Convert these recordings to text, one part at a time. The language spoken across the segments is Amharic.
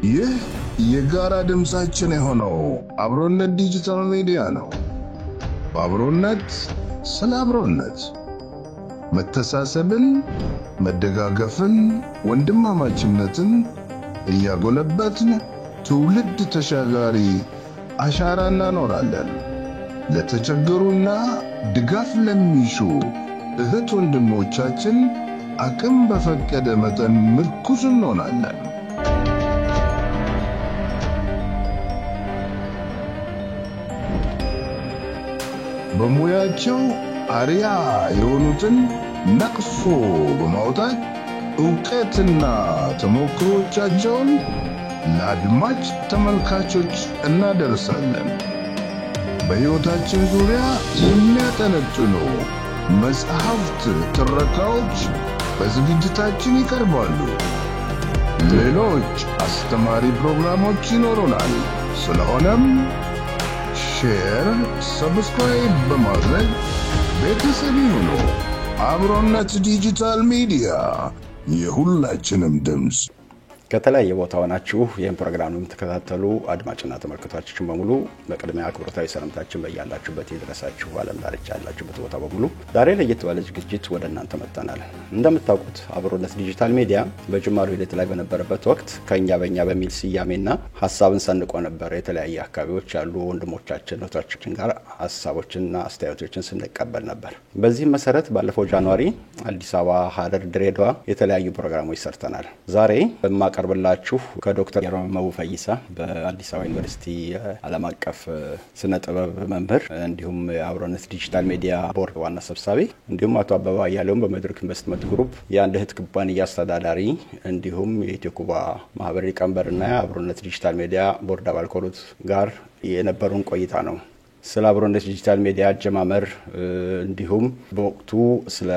ይህ የጋራ ድምፃችን የሆነው አብሮነት ዲጂታል ሚዲያ ነው። በአብሮነት ስለ አብሮነት መተሳሰብን፣ መደጋገፍን፣ ወንድማማችነትን እያጎለበትን ትውልድ ተሻጋሪ አሻራ እናኖራለን። ለተቸገሩና ድጋፍ ለሚሹ እህት ወንድሞቻችን አቅም በፈቀደ መጠን ምርኩዝ እንሆናለን። በሙያቸው አርያ የሆኑትን ነቅሶ በማውጣት ዕውቀትና ተሞክሮቻቸውን ለአድማጭ ተመልካቾች እናደርሳለን። በሕይወታችን ዙሪያ የሚያጠነጥኑ መጽሐፍት ትረካዎች በዝግጅታችን ይቀርባሉ። ሌሎች አስተማሪ ፕሮግራሞች ይኖሩናል። ስለሆነም share፣ subscribe በማድረግ ቤተሰብ ይሁኑ። አብሮነት ዲጂታል ሚዲያ የሁላችንም ድምፅ። ከተለያየ ቦታ ሆናችሁ ይህን ፕሮግራም የምትከታተሉ አድማጭና ተመልካቾቻችን በሙሉ በቅድሚያ አክብሮታዊ ሰላምታችን በያላችሁበት የደረሳችሁ ዓለም ዳርቻ ያላችሁበት ቦታ በሙሉ ዛሬ ለየት ባለ ዝግጅት ወደ እናንተ መጥተናል። እንደምታውቁት አብሮነት ዲጂታል ሚዲያ በጅማሮ ሂደት ላይ በነበረበት ወቅት ከኛ በእኛ በሚል ስያሜና ሀሳብን ሰንቆ ነበር። የተለያየ አካባቢዎች ያሉ ወንድሞቻችን እህቶቻችን ጋር ሀሳቦችንና አስተያየቶችን ስንቀበል ነበር። በዚህም መሰረት ባለፈው ጃንዋሪ አዲስ አበባ፣ ሀረር፣ ድሬዳዋ የተለያዩ ፕሮግራሞች ሰርተናል። ዛሬ በማቀርብላችሁ ከዶክተር ገረመው ፈይሳ በአዲስ አበባ ዩኒቨርሲቲ ዓለም አቀፍ ስነ ጥበብ መምህር እንዲሁም የአብሮነት ዲጂታል ሚዲያ ቦርድ ዋና ሰብሳቢ እንዲሁም አቶ አበባ አያሌውም በመድረክ ኢንቨስትመንት ግሩፕ የአንድ እህት ኩባንያ አስተዳዳሪ እንዲሁም የኢትዮ ኩባ ማህበር ሊቀመንበርና የአብሮነት ዲጂታል ሚዲያ ቦርድ አባል ከሆኑት ጋር የነበሩን ቆይታ ነው። ስለ አብሮነት ዲጂታል ሚዲያ አጀማመር እንዲሁም በወቅቱ ስለ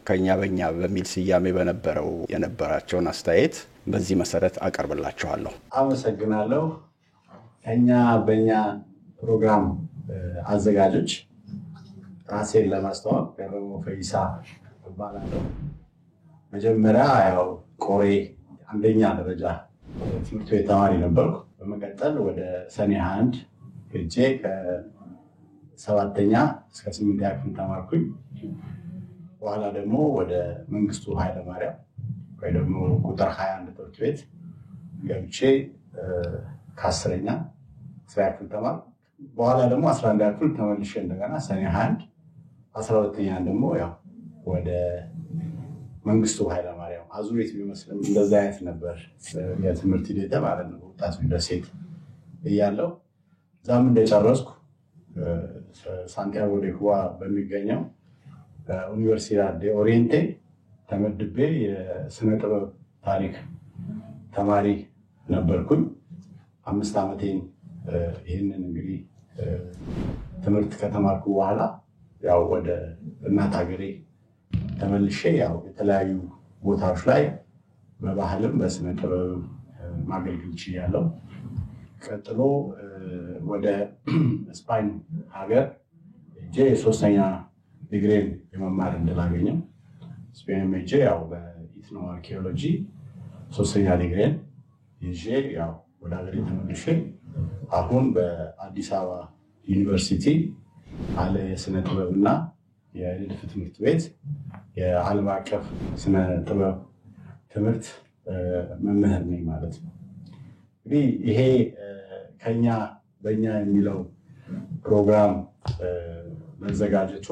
ከኛ በእኛ በሚል ስያሜ በነበረው የነበራቸውን አስተያየት በዚህ መሰረት አቀርብላችኋለሁ። አመሰግናለሁ። ከኛ በእኛ ፕሮግራም አዘጋጆች ራሴን ለማስተዋወቅ ገረመው ፈይሳ እባላለሁ። መጀመሪያ ያው ቆሬ አንደኛ ደረጃ ትምህርት ቤት ተማሪ ነበርኩ። በመቀጠል ወደ ሰኔ 21 ሄጄ ከሰባተኛ እስከ ስምንተኛ ክፍል ተማርኩኝ። በኋላ ደግሞ ወደ መንግስቱ ኃይለማርያም ወይ ደግሞ ቁጥር 21 ትምህርት ቤት ገብቼ ከአስረኛ አስራ ክፍል ተማርኩ። በኋላ ደግሞ 11ኛ ክፍል ተመልሼ እንደገና ሰኔ 21፣ 12ኛ ደግሞ ያው ወደ መንግስቱ ኃይለማርያም አዙሪት ቢመስልም እንደዛ አይነት ነበር የትምህርት ሂደት ማለት ነው። ወጣቱ ደሴት እያለሁ እዛም እንደጨረስኩ ሳንቲያጎ ዴ ኩባ በሚገኘው ዩኒቨርሲቲ ዴ ኦሪየንቴ ተመድቤ የስነ ጥበብ ታሪክ ተማሪ ነበርኩኝ። 5 ዓመቴን ይህንን እንግዲህ ትምህርት ከተማርኩ በኋላ ያው ወደ እናት ሀገሬ ተመልሼ ያው የተለያዩ ቦታዎች ላይ በባህልም በስነ ጥበብ ማገልገል ችያለሁ። ቀጥሎ ወደ ስፓኝ ሀገር ሄጄ የሶስተኛ ዲግሪን የመማር እድል አገኘሁ። ስፔን ሄጄ ያው በ ethno archaeology ሶስተኛ ዲግሪን ይዤ ያው ወደ ሀገሬ ተመልሼ አሁን በአዲስ አበባ ዩኒቨርሲቲ አለ የስነ ጥበብና የንድፍ ትምህርት ቤት የዓለም አቀፍ ስነ ጥበብ ትምህርት መምህር ነኝ ማለት ነው። እንግዲህ ይሄ ከኛ በእኛ የሚለው ፕሮግራም መዘጋጀቱ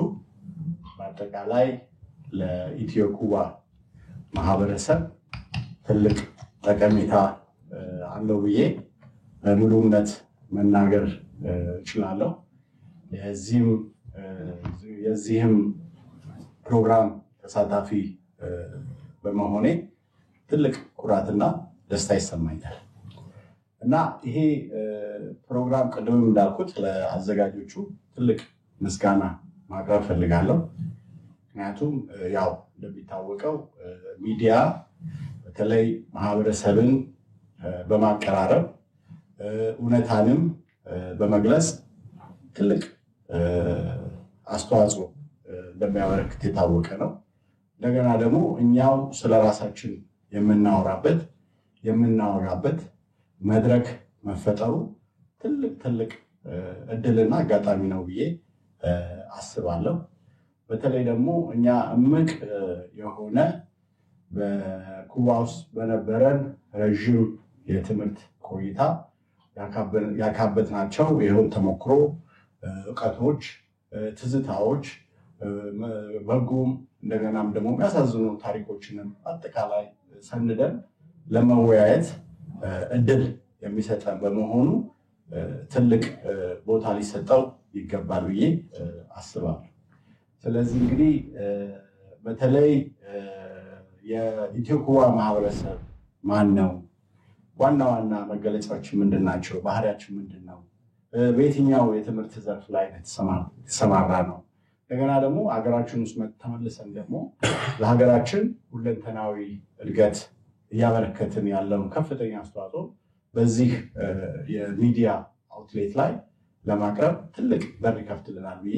በአጠቃላይ ለኢትዮ ኩባ ማህበረሰብ ትልቅ ጠቀሜታ አለው ብዬ በሙሉ እምነት መናገር እችላለሁ። የዚህም ፕሮግራም ተሳታፊ በመሆኔ ትልቅ ኩራትና ደስታ ይሰማኛል። እና ይሄ ፕሮግራም ቅድምም እንዳልኩት ለአዘጋጆቹ ትልቅ ምስጋና ማቅረብ ፈልጋለሁ። ምክንያቱም ያው እንደሚታወቀው ሚዲያ በተለይ ማህበረሰብን በማቀራረብ እውነታንም በመግለጽ ትልቅ አስተዋጽኦ እንደሚያበረክት የታወቀ ነው። እንደገና ደግሞ እኛው ስለራሳችን የምናወራበት የምናወራበት መድረክ መፈጠሩ ትልቅ ትልቅ እድልና አጋጣሚ ነው ብዬ አስባለሁ። በተለይ ደግሞ እኛ እምቅ የሆነ በኩባ ውስጥ በነበረን ረዥም የትምህርት ቆይታ ያካበትናቸው የህይወት ተሞክሮ፣ እውቀቶች፣ ትዝታዎች፣ በጎም እንደገናም ደግሞ የሚያሳዝኑ ታሪኮችንም አጠቃላይ ሰንደን ለመወያየት እድል የሚሰጠን በመሆኑ ትልቅ ቦታ ሊሰጠው ይገባል ብዬ አስባለሁ። ስለዚህ እንግዲህ በተለይ የኢትዮ ኩባ ማህበረሰብ ማን ነው? ዋና ዋና መገለጫዎች ምንድን ናቸው? ባህሪያችን ምንድን ነው? በየትኛው የትምህርት ዘርፍ ላይ የተሰማራ ነው? እንደገና ደግሞ ሀገራችን ውስጥ ተመልሰን ደግሞ ለሀገራችን ሁለንተናዊ እድገት እያበረከትን ያለውን ከፍተኛ አስተዋጽኦ በዚህ የሚዲያ outlet ላይ ለማቅረብ ትልቅ በር ይከፍትልናል ብዬ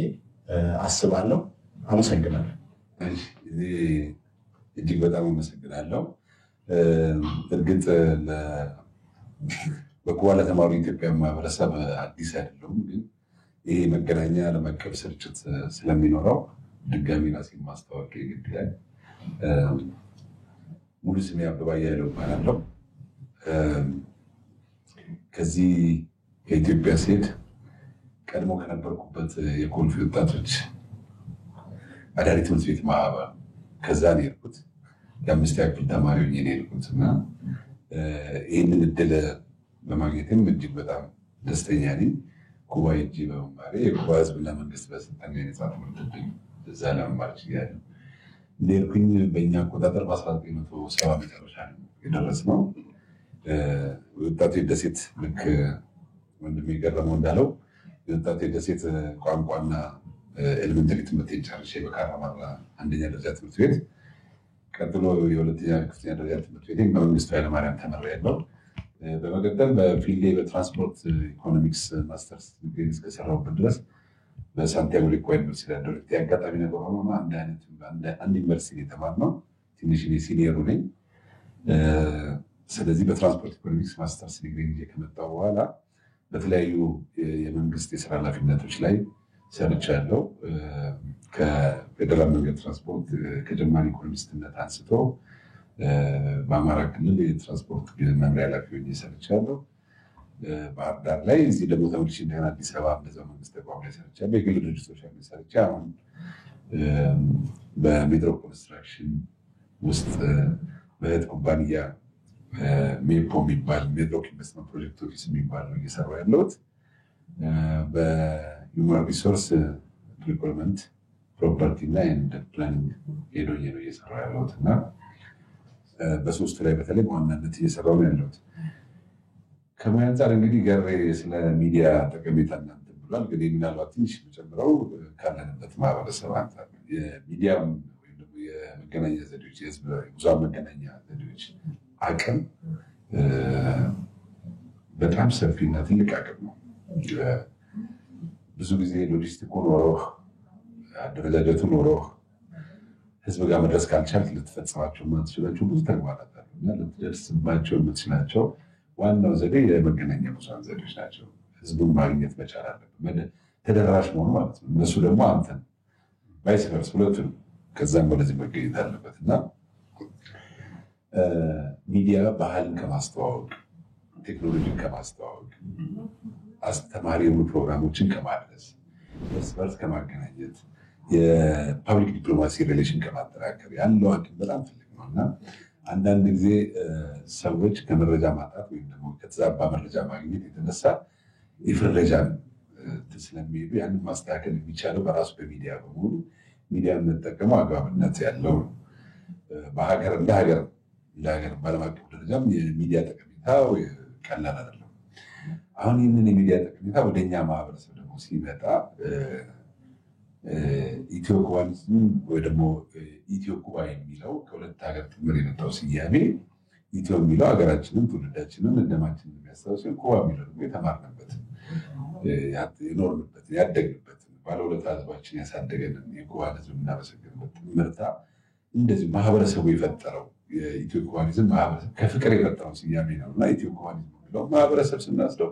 አስባለሁ። አመሰግናለሁ። እጅግ በጣም አመሰግናለሁ። እርግጥ በኩባ ለተማሩ ኢትዮጵያ ማህበረሰብ አዲስ አይደለሁም፣ ግን ይሄ መገናኛ ዓለም አቀፍ ስርጭት ስለሚኖረው ድጋሚ ራሴን ማስታወቅ ግድ ይላል። ሙሉ ስሜ አበባ አያሌው እባላለሁ። ከዚህ ከኢትዮጵያ ስሄድ ቀድሞ ከነበርኩበት የኮልፌ ወጣቶች አዳሪ ትምህርት ቤት ማህበር ከዛ ነው የሄድኩት። የአምስተኛ ክፍል ተማሪ ሆኜ ነው የሄድኩት እና ይህንን እድል በማግኘትም እጅግ በጣም ደስተኛ ነኝ። ኩባ ሄጄ በመማሬ የኩባ ሕዝብና መንግስት በሰጠኝ የነፃ ትምህርት እድል እዛ ለመማር ችያለሁ። እንደሄድኩኝ በእኛ አቆጣጠር በ1970 መጨረሻ ነው የደረስነው። ወጣቶች ደሴት ልክ ወንድሜ የገረመው እንዳለው የወጣቶች ደሴት ቋንቋና elementary ትምህርቴን ጨርሼ በካራማራ አንደኛ ደረጃ ትምህርት ቤት፣ ቀጥሎ የሁለተኛ ከፍተኛ ደረጃ ትምህርት ቤቴን በመንግስቱ ኃይለማርያም ተምሬያለሁ። በመቀጠል በ field ኤ በ transport economics masters ዲግሪ እስከሰራሁበት ድረስ በሳንቲያጎ ደ ኩባ ዩኒቨርሲቲ ያደረግኩት የአጋጣሚ ነገር ሆኖ አንድ ዩኒቨርሲቲ የተማርነው፣ ትንሽ እኔ senior ኡ ነኝ። ስለዚህ በ transport economics masters ዲግሪ ይዤ ከመጣሁ በኋላ በተለያዩ የመንግስት የስራ ኃላፊነቶች ላይ ሰርቻለሁ። ከፌደራል መንገድ ትራንስፖርት ከጀማሪ ኢኮኖሚስትነት አንስቶ በአማራ ክልል የትራንስፖርት መምሪያ ኃላፊ ሆኜ ሰርቻለሁ። ባህር ዳር ላይ፣ እዚህ ደግሞ ተመልሼ እንደገና አዲስ አበባ እንደዛው መንግስት ተቋም ላይ ሰርቻለሁ። የግል ድርጅቶች ላይ ሰርቼ አሁን በሜድሮክ ኮንስትራክሽን ውስጥ በእህት ኩባንያ ሜፖ የሚባል ሜድሮክ investment project office የሚባል ነው እየሰራሁ ያለሁት። በ human resource recruitment፣ property እና and planning head ሆኜ ነው እየሰራሁ ያለሁት እና በሶስቱ ላይ በተለይ በዋናነት እየሰራሁ ነው ያለሁት። ከሙያ አንጻር እንግዲህ ገሬ ስለ ሚዲያ ጠቀሜታ እናንተ ብሏል። ግን ምናልባት ትንሽ የምጨምረው ካለንበት ማህበረሰብ አንጻር ነው። የሚዲያም ወይም ደግሞ የመገናኛ ዘዴዎች፣ የህዝብ ብዙሃን መገናኛ ዘዴዎች አቅም በጣም ሰፊና ትልቅ አቅም ነው። ብዙ ጊዜ ሎጂስቲኩ ኖሮህ፣ አደረጃጀቱ ኖሮህ ህዝብ ጋር መድረስ ካልቻልክ ልትፈጽማቸው የማትችላቸው ብዙ ተግባራት አሉ እና ልትደርስባቸው የምትችላቸው ዋናው ዘዴ የመገናኛ ብዙሃን ዘዴዎች ናቸው። ህዝቡን ማግኘት መቻል አለብን፣ ተደራሽ መሆኑ ማለት ነው። እነሱ ደግሞ አንተን፣ vice versa፣ ሁለቱንም ከዛም ወደዚህ መገኘት አለበት እና ሚዲያ ባህልን ከማስተዋወቅ፣ ቴክኖሎጂን ከማስተዋወቅ፣ አስተማሪ የሆኑ ፕሮግራሞችን ከማድረስ፣ እርስ በርስ ከማገናኘት፣ የ public diplomacy relation ከማጠናከር ያለው አቅም በጣም ትልቅ ነው እና አንዳንድ ጊዜ ሰዎች ከመረጃ ማጣት ወይም ደግሞ ከተዛባ መረጃ ማግኘት የተነሳ የፍረጃን ስለሚሄዱ ያንን ማስተካከል የሚቻለው በራሱ በሚዲያ በመሆኑ ሚዲያን መጠቀሙ አግባብነት ያለው ነው። በሀገር እንደ ሀገር በዓለም አቀፍ ደረጃም የሚዲያ ጠቀሜታ ቀላል አይደለም። አሁን ይህንን የሚዲያ ጠቀሜታ ወደኛ ማህበረሰብ ደግሞ ሲመጣ ኢትዮ ኩባኒዝም ወይ ደግሞ ኢትዮ ኩባ የሚለው ከሁለት ሀገር ጥምር የመጣው ስያሜ፣ ኢትዮ የሚለው ሀገራችንን፣ ትውልዳችንን፣ ደማችንን የሚያስታውስ፣ ኩባ የሚለው ደግሞ የተማርንበትን፣ የኖርንበትን፣ ያደግንበትን፣ ባለውለታ ህዝባችን ያሳደገንን የኩባን ህዝብ የምናመሰግንበት ጥምርታ፣ እንደዚህ ማህበረሰቡ የፈጠረው የኢትዮ ኩባኒዝም ማህበረሰብ ከፍቅር የፈጠረው ስያሜ ነው እና ኢትዮ ኩባኒዝም የሚያገለግለው ማህበረሰብ ስናስደው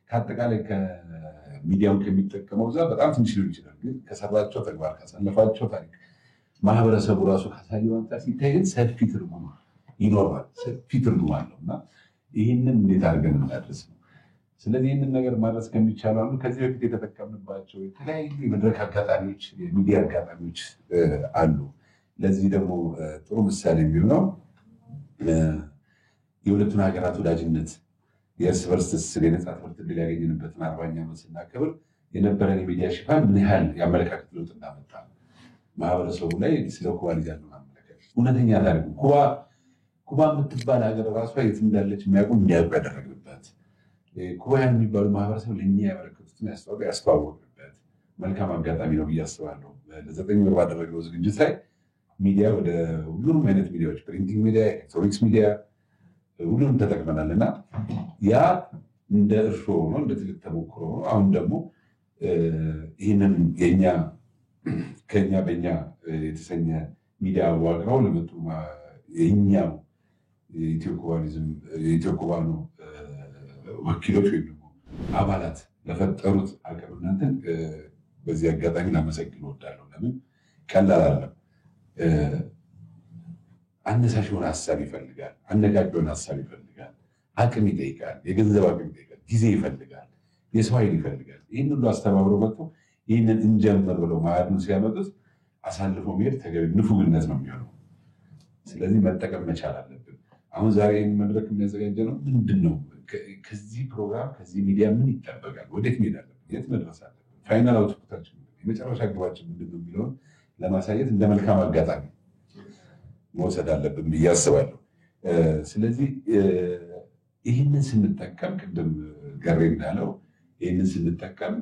ከአጠቃላይ ከሚዲያውን ከሚጠቀመው እዛ በጣም ትንሽ ሊሆን ይችላል። ግን ከሰራቸው ተግባር፣ ካሳለፋቸው ታሪክ፣ ማህበረሰቡ ራሱ ካሳየው አንጻር ሲታይ ግን ሰፊ ትርጉም ይኖረዋል፣ ሰፊ ትርጉም አለው እና ይህንን እንዴት አድርገን እናድርስ ነው። ስለዚህ ይህንን ነገር ማድረስ ከሚቻሉ አንዱ ከዚህ በፊት የተጠቀምንባቸው የተለያዩ የመድረክ አጋጣሚዎች፣ የሚዲያ አጋጣሚዎች አሉ። ለዚህ ደግሞ ጥሩ ምሳሌ የሚሆነው የሁለቱን ሀገራት ወዳጅነት፣ የእርስ በርስ ትስስር፣ የነፃ ትምህርት ዕድል ያገኘንበትን 40ኛ ዓመት ስናከብር የነበረን የሚዲያ ሽፋን ምን ያህል የአመለካከት ለውጥ እንዳመጣ፣ ማህበረሰቡ ላይ ስለ ኩባ ልጅ ያለውን አመለካከት፣ እውነተኛ ታሪኩ፣ ኩባ የምትባል ሀገር ራሷ የት እንዳለች የሚያውቁ እንዲያውቁ ያደረግንበት፣ ኩባውያን የሚባሉ ማህበረሰብ ለእኛ ያበረከቱትን ያስተዋወቅንበት መልካም አጋጣሚ ነው ብዬ አስባለሁ። ለ9 ወር ባደረግነው ዝግጅት ላይ ሚዲያ ወደ ሁሉንም አይነት ሚዲያዎች፣ printing media፣ electronics media፣ ሁሉንም ተጠቅመናል እና ያ እንደ እርሾ ሆኖ፣ እንደ ትልቅ ተሞክሮ ሆኖ አሁን ደግሞ ይህንን የኛ ከኛ በኛ የተሰኘ ሚዲያ አዋቅረው ለመጡ የኛው የኢትዮ ኩባኖ ወኪሎች ወይም ደግሞ አባላት ለፈጠሩት አቅም እናንተን በዚህ አጋጣሚ ላመሰግን እወዳለሁ። ለምን ቀላል አይደለም። አነሳሽ የሆነ ሀሳብ ይፈልጋል። አነቃቂ የሆነ ሀሳብ ይፈልጋል። አቅም ይጠይቃል። የገንዘብ አቅም ይጠይቃል። ጊዜ ይፈልጋል። የሰው ኃይል ይፈልጋል። ይህን ሁሉ አስተባብሮ መጥቶ ይህንን እንጀምር ብለው ማዕዱን ሲያመጡት አሳልፎ መሄድ ተገቢ ንፉግነት ነው የሚሆነው። ስለዚህ መጠቀም መቻል አለብን። አሁን ዛሬ ይህን መድረክ የሚያዘጋጀ ነው ምንድን ነው? ከዚህ ፕሮግራም፣ ከዚህ ሚዲያ ምን ይጠበቃል? ወዴት መሄድ አለብን? የት መድረስ አለብን? Final output ኣችን፣ የመጨረሻ ግባችን ምንድን ነው የሚለውን ለማሳየት እንደ መልካም አጋጣሚ መውሰድ አለብን ብዬ አስባለሁ። ስለዚህ ይህንን ስንጠቀም፣ ቅድም ገሬ እንዳለው፣ ይህንን ስንጠቀም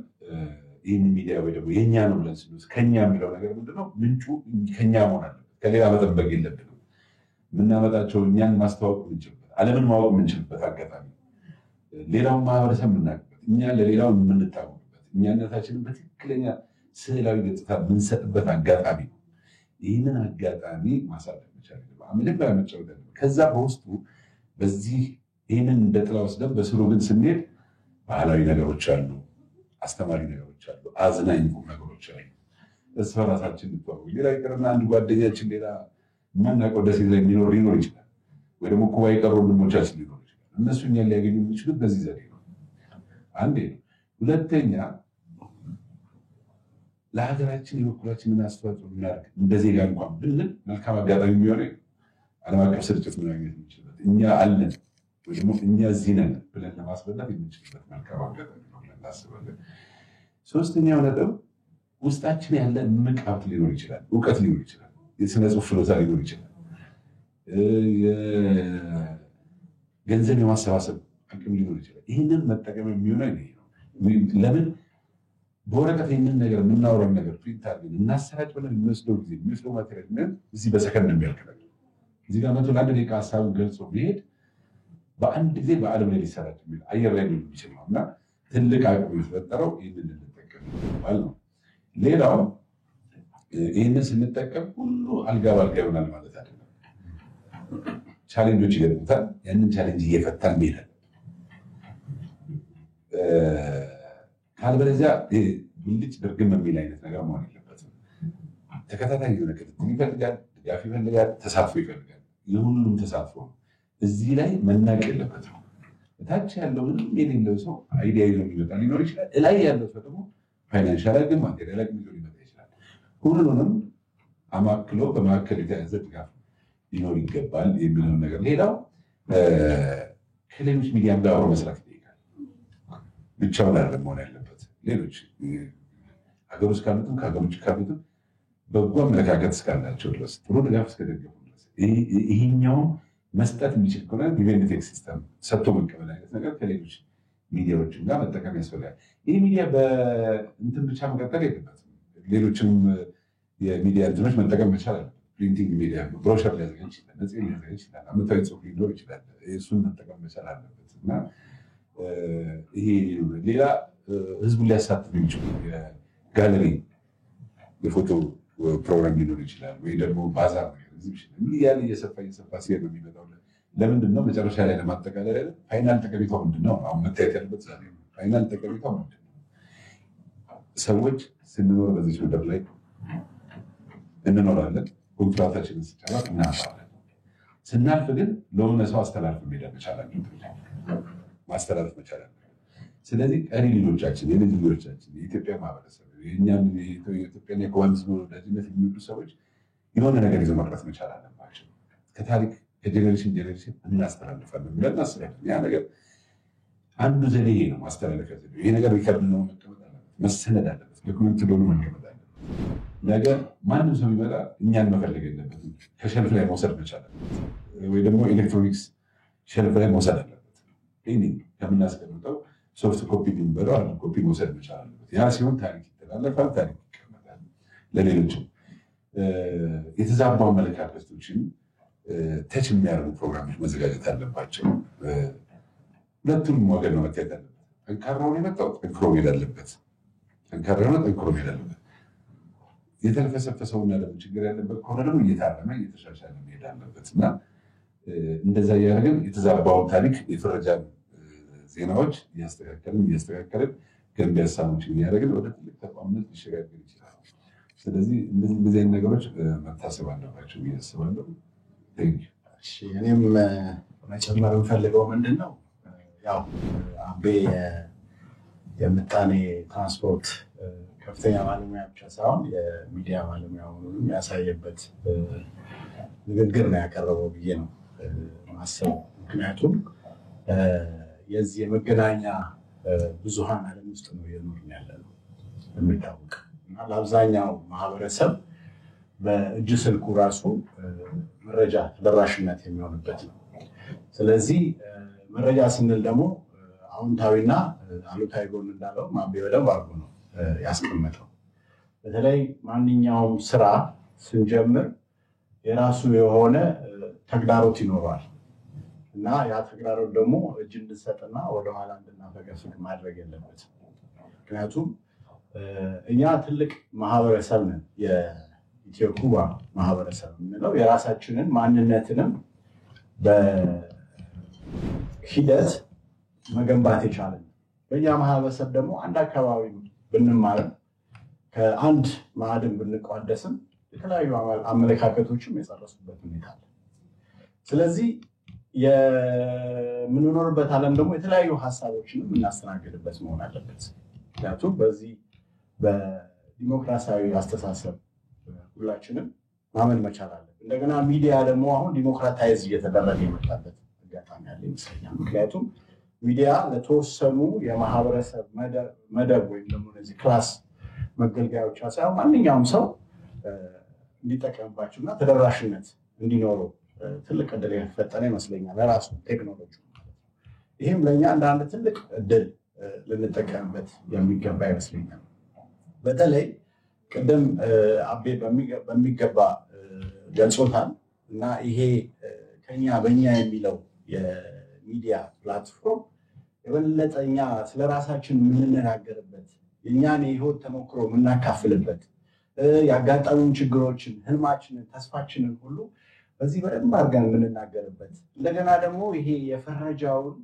ይህን ሚዲያ ወይ ደግሞ የኛ ነው ብለን ስንወስድ ከኛ የሚለው ነገር ምንድነው? ምንጩ ከኛ መሆን አለበት። ከሌላ መጠበቅ የለብንም። የምናመጣቸው እኛን ማስተዋወቅ የምንችልበት፣ ዓለምን ማወቅ የምንችልበት አጋጣሚ፣ ሌላውን ማህበረሰብ የምናውቅበት፣ እኛ ለሌላው የምንታወቅበት፣ እኛነታችንን በትክክለኛ ስዕላዊ ገጽታ የምንሰጥበት አጋጣሚ ነው። ይህንን አጋጣሚ ማሳለፍ መቻል መጀመሪያ መጫወት ያለብን። ከዛ በውስጡ በዚህ ይህንን እንደ ጥላ ወስደን በስሩ ግን ስንሄድ ባህላዊ ነገሮች አሉ፣ አስተማሪ ነገሮች አሉ፣ አዝናኝ ቁም ነገሮች አሉ። እርስ በራሳችን እንተዋወቅ። ሌላ ይቅርና አንድ ጓደኛችን ሌላ የማናውቀው ደሴት ላይ የሚኖር ሊኖር ይችላል፣ ወይ ደግሞ ኩባ የቀሩ ወንድሞቻችን ሊኖር ይችላል። እነሱ እኛን ሊያገኙ የሚችሉት በዚህ ዘዴ ነው። አንዴ ነው። ሁለተኛ ለሀገራችን የበኩላችንን አስተዋጽኦ እናድርግ እንደ ዜጋ እንኳን ብንል መልካም አጋጣሚ የሚሆነው ዓለም አቀፍ ስርጭት ማግኘት የምንችልበት፣ እኛ አለን ወይ ደግሞ እኛ እዚህ ነን ብለን ለማስረዳት የምንችልበት መልካም አጋጣሚ ነው ብለን እናስባለን። ሶስተኛው ነጥብ ውስጣችን ያለ እምቅ ሀብት ሊኖር ይችላል፣ እውቀት ሊኖር ይችላል፣ የስነ ጽሁፍ ችሎታ ሊኖር ይችላል፣ ገንዘብ የማሰባሰብ አቅም ሊኖር ይችላል። ይህንን መጠቀም የሚሆነው ይሄ ነው። ለምን በወረቀት ይህንን ነገር፣ የምናወራውን ነገር print አድርገን እናሰራጭ ብለን የሚወስደው ጊዜ፣ የሚወስደው material እዚህ በሰከንድ የሚያልቅ ነገር፣ እዚህ ጋር መቶ ለአንድ ደቂቃ ሀሳቡን ገልጾ ቢሄድ በአንድ ጊዜ በዓለም ላይ ሊሰራጭ የሚል፣ አየር ላይ ሊሆን የሚችል ነው እና ትልቅ አቅም የተፈጠረው ይህንን ልንጠቀም ይገባል ነው። ሌላው ይህንን ስንጠቀም ሁሉ አልጋ ባልጋ ይሆናል ማለት አይደለም። Challenge ኦች ይገጥሙታል። ያንን challenge እየፈታን መሄድ አለብን። ካልበለዚያ ብልጭ ድርግም የሚል አይነት ነገር መሆን የለበትም። ተከታታይ የሆነ ክትትል ይፈልጋል፣ ድጋፍ ይፈልጋል፣ ተሳትፎ ይፈልጋል። የሁሉም ተሳትፎ ነው። እዚህ ላይ መናቅ የለበትም። ታች ያለው ምንም የሌለው ሰው idea ይዞ የሚመጣ ሊኖር ይችላል። እላይ ያለው ሰው ደግሞ financial አቅም፣ material አቅም ይዞ ሊመጣ ይችላል። ሁሉንም አማክሎ በመካከል የተያዘ ድጋፍ ሊኖር ይገባል የሚለውን ነገር። ሌላው ከሌሎች ሚዲያም ጋር አብሮ መስራት ይጠይቃል። ብቻውን አይደለም መሆን ያለበት። ሌሎች ሀገር ውስጥ ካሉትም ከሀገር ውጭ ካሉትም በጎ አመለካከት እስካላቸው ድረስ፣ ጥሩ ድጋፍ እስከደገፉ ድረስ፣ ይሄኛውን መስጠት የሚችል ከሆነ give and take system፣ ሰጥቶ መቀበል አይነት ነገር ከሌሎች ሚዲያዎችም ጋር መጠቀም ያስፈልጋል። ይህ ሚዲያ በእንትን ብቻ መቀጠል የለበትም። ሌሎችም የሚዲያ እንትኖች መጠቀም መቻል አለበት። Printing media brochure ሊያዘጋጅ ይችላል፣ መጽሔት ሊያዘጋጅ ይችላል፣ ዓመታዊ ጽሑፍ ሊኖር ይችላል። እሱን መጠቀም መቻል አለበት እና ይሄ ሌላ ህዝቡን ሊያሳትፍ የሚችሉ የጋለሪ የፎቶ ፕሮግራም ሊኖር ይችላል፣ ወይ ደግሞ ባዛር ነገር፣ ኤግዚቢሽን እያለ እየሰፋ እየሰፋ ሲሄድ ነው የሚመጣው። ለምንድን ነው መጨረሻ ላይ ለማጠቃለል ያለ final ጠቀሜታው ምንድን ነው? አሁን መታየት ያለበት ዛሬ final ጠቀሜታው ምንድን ነው? ሰዎች ስንኖር በዚች ምድር ላይ እንኖራለን። ኮንትራታችንን ስንጨርስ እናልፋለን። ስናልፍ ግን ለሆነ ሰው አስተላልፍ መሄድ መቻል አለብን፣ ማስተላለፍ መቻል አለብን። ስለዚህ ቀሪ ልጆቻችን፣ የልጅ ልጆቻችን፣ የኢትዮጵያ ማህበረሰብ፣ የእኛም የኢትዮጵያን የኩባን ሕዝብ ወዳጅነት የሚወዱ ሰዎች የሆነ ነገር ይዘው መቅረት መቻል አለባቸው። ከታሪክ ከ generation generation እናስተላልፋለን ብለን እናስባለን። ያ ነገር አንዱ ዘዴ ይሄ ነው፣ ማስተላለፊያ ዘዴ። ይሄ ነገር record ነው መቀመጥ አለበት፣ መሰነድ አለበት፣ document ሆኖ መቀመጥ አለበት። ነገ ማንም ሰው ቢመጣ እኛን መፈለግ የለበትም። ከ shelf ላይ መውሰድ መቻል አለበት፣ ወይ ደግሞ electronics shelf ላይ መውሰድ አለበት። ከምናስቀምጠው soft copy የሚበለው hard copy መውሰድ መቻል አለበት። ያ ሲሆን ታሪክ ይተላለፋል፣ ታሪክ ይቀመጣል። ለሌሎችም የተዛቡ አመለካከቶችን touch የሚያደርጉ ፕሮግራሞች መዘጋጀት አለባቸው። ሁለቱንም ወገን ነው መታየት አለበት። ጠንካራውን የመጣው ጠንክሮ መሄድ አለበት። ጠንካራ የሆነ ጠንክሮ መሄድ አለበት። የተልፈሰፈሰውና ደግሞ ችግር ያለበት ከሆነ ደግሞ እየታረመ እየተሻሻለ መሄድ አለበት እና እንደዛ እያደረግን የተዛባውን ታሪክ የፍረጃን ዜናዎች እያስተካከልን እያስተካከልን ገንቢ ሀሳቦችን እያደረግን ወደ ትልቅ ተቋምነት ሊሸጋገር ይችላል። ስለዚህ እንደዚህ እንደዚህ አይነት ነገሮች መታሰብ አለባቸው ብዬ አስባለሁ። እኔም መጨመር የምፈልገው ምንድን ነው፣ ያው አቤ የምጣኔ ትራንስፖርት ከፍተኛ ባለሙያ ብቻ ሳይሆን የሚዲያ ባለሙያ መሆኑንም ያሳየበት ንግግር ነው ያቀረበው ብዬ ነው ማሰብ። ምክንያቱም የዚህ የመገናኛ ብዙሃን ዓለም ውስጥ ነው እየኖርን ያለ ነው የሚታወቅ እና ለአብዛኛው ማህበረሰብ በእጅ ስልኩ ራሱ መረጃ ተደራሽነት የሚሆንበት ነው። ስለዚህ መረጃ ስንል ደግሞ አዎንታዊና አሉታዊ ጎን እንዳለው አቤ በደንብ አድርጎ ነው ያስቀመጠው። በተለይ ማንኛውም ስራ ስንጀምር የራሱ የሆነ ተግዳሮት ይኖረዋል እና ያ ተግዳሮት ደግሞ እጅ እንድንሰጥና ወደኋላ እንድናፈገፍግ ማድረግ የለበትም። ምክንያቱም እኛ ትልቅ ማህበረሰብ ነን። የኢትዮ ኩባ ማህበረሰብ የምንለው የራሳችንን ማንነትንም በሂደት መገንባት የቻለን፣ በእኛ ማህበረሰብ ደግሞ አንድ አካባቢ ብንማርም ከአንድ ማዕድን ብንቋደስም የተለያዩ አመለካከቶችም የጸረሱበት ሁኔታ አለ። ስለዚህ የምንኖርበት ዓለም ደግሞ የተለያዩ ሀሳቦችንም የምናስተናግድበት መሆን አለበት። ምክንያቱም በዚህ በዲሞክራሲያዊ አስተሳሰብ ሁላችንም ማመን መቻል አለብን። እንደገና ሚዲያ ደግሞ አሁን democratize እየተደረገ የመጣበት አጋጣሚ ያለ ይመስለኛል። ምክንያቱም ሚዲያ ለተወሰኑ የማህበረሰብ መደብ ወይም ደግሞ እነዚህ class መገልገያዎች ሳይሆን ማንኛውም ሰው እንዲጠቀምባቸው እና ተደራሽነት እንዲኖረው ትልቅ እድል የፈጠረ ይመስለኛል ለራሱ ቴክኖሎጂ ማለት ነው። ይህም ለእኛ እንደ አንድ ትልቅ እድል ልንጠቀምበት የሚገባ ይመስለኛል። በተለይ ቅድም አቤ በሚገባ ገልጾታል እና ይሄ ከኛ በእኛ የሚለው የሚዲያ platform የበለጠ እኛ ስለራሳችን የምንነጋገርበት፣ የእኛን የህይወት ተሞክሮ የምናካፍልበት፣ ያጋጠሙን ችግሮችን፣ ህልማችንን፣ ተስፋችንን ሁሉ በዚህ በደንብ አድርገን የምንናገርበት፣ እንደገና ደግሞ ይሄ የፈረጃውን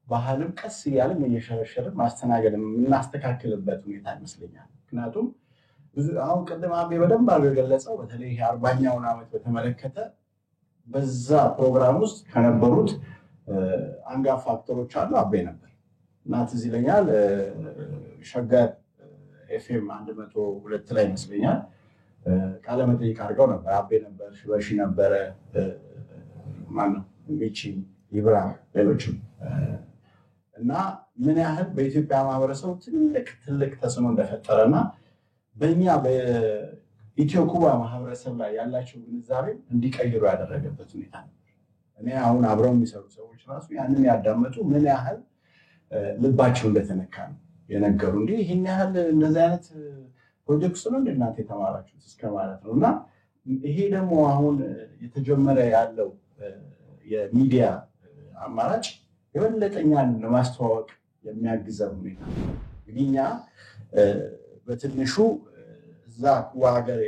ባህልም ቀስ እያልን እየሸረሸርን ማስተናገድ የምናስተካክልበት ሁኔታ ይመስለኛል። ምክንያቱም አሁን ቅድም አቤ በደንብ አድርጎ የገለጸው በተለይ ይሄ 40ኛውን ዓመት በተመለከተ በዛ ፕሮግራም ውስጥ ከነበሩት አንጋፋ actor ኦች አሉ አቤ ነበር እና ትዝ ይለኛል ሸገር ኤፍኤም 102 ላይ ይመስለኛል ቃለ መጠይቅ አድርገው ነበር። አቤ ነበር፣ ሽበሺ ነበረ፣ ማነው ሚቺ ይብራ፣ ሌሎችም እና ምን ያህል በኢትዮጵያ ማህበረሰቡ ትልቅ ትልቅ ተጽዕኖ እንደፈጠረና በእኛ በኢትዮ ኩባ ማህበረሰብ ላይ ያላቸው ግንዛቤ እንዲቀይሩ ያደረገበት ሁኔታ ነበር። እኔ አሁን አብረው የሚሰሩ ሰዎች ራሱ ያንን ያዳመጡ ምን ያህል ልባቸው እንደተነካ ነው የነገሩ። እንዲህ ይህን ያህል እንደዚህ አይነት ፕሮጀክት ውስጥ ነው እንደ እናንተ የተማራችሁት እስከ ማለት ነው። እና ይሄ ደግሞ አሁን የተጀመረ ያለው የሚዲያ አማራጭ የበለጠ እኛን ለማስተዋወቅ የሚያግዘን ሁኔታ እንግዲህ እኛ በትንሹ እዛ ኩባ ሀገር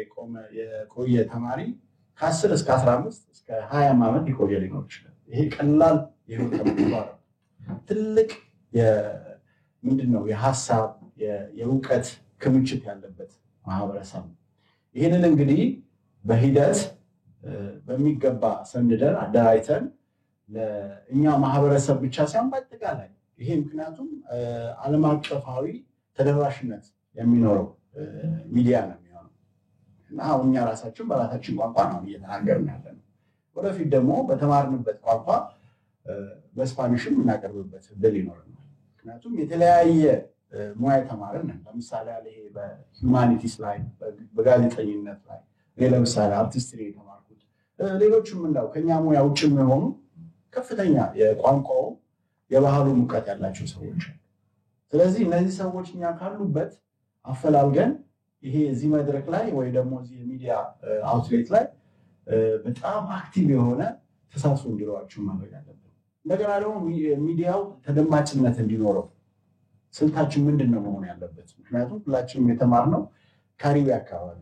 የቆየ ተማሪ ከ10 እስከ 15 እስከ 20 ዓመት የቆየ ሊኖር ይችላል። ይሄ ቀላል የህይወት ተሞክሮ አይደለም። ትልቅ ምንድን ነው የሀሳብ የእውቀት ክምችት ያለበት ማህበረሰብ ነው። ይህንን እንግዲህ በሂደት በሚገባ ሰንደን አደራጅተን ለእኛ ማህበረሰብ ብቻ ሳይሆን በአጠቃላይ ይሄ ምክንያቱም ዓለም አቀፋዊ ተደራሽነት የሚኖረው ሚዲያ ነው የሚሆነው እና አሁን እኛ ራሳችን በራሳችን ቋንቋ ነው እየተናገርን ያለ ነው። ወደፊት ደግሞ በተማርንበት ቋንቋ በ Spanish ም የምናቀርብበት እድል ይኖረናል። ምክንያቱም የተለያየ ሙያ የተማርን ነን። ለምሳሌ ይሄ በ humanities ላይ፣ በጋዜጠኝነት ላይ እኔ ለምሳሌ artistry የተማርኩት፣ ሌሎችም እንዳው ከኛ ሙያ ውጭ የሚሆኑ ከፍተኛ የቋንቋው የባህሉን እውቀት ያላቸው ሰዎች አሉ። ስለዚህ እነዚህ ሰዎች እኛ ካሉበት አፈላልገን ይሄ እዚህ መድረክ ላይ ወይ ደግሞ እዚህ የሚዲያ outlet ላይ በጣም active የሆነ ተሳትፎ እንዲኖራቸው ማድረግ አለብን። እንደገና ደግሞ ሚዲያው ተደማጭነት እንዲኖረው ስልታችን ምንድን ነው መሆን ያለበት? ምክንያቱም ሁላችንም የተማርነው ካሪቤ አካባቢ፣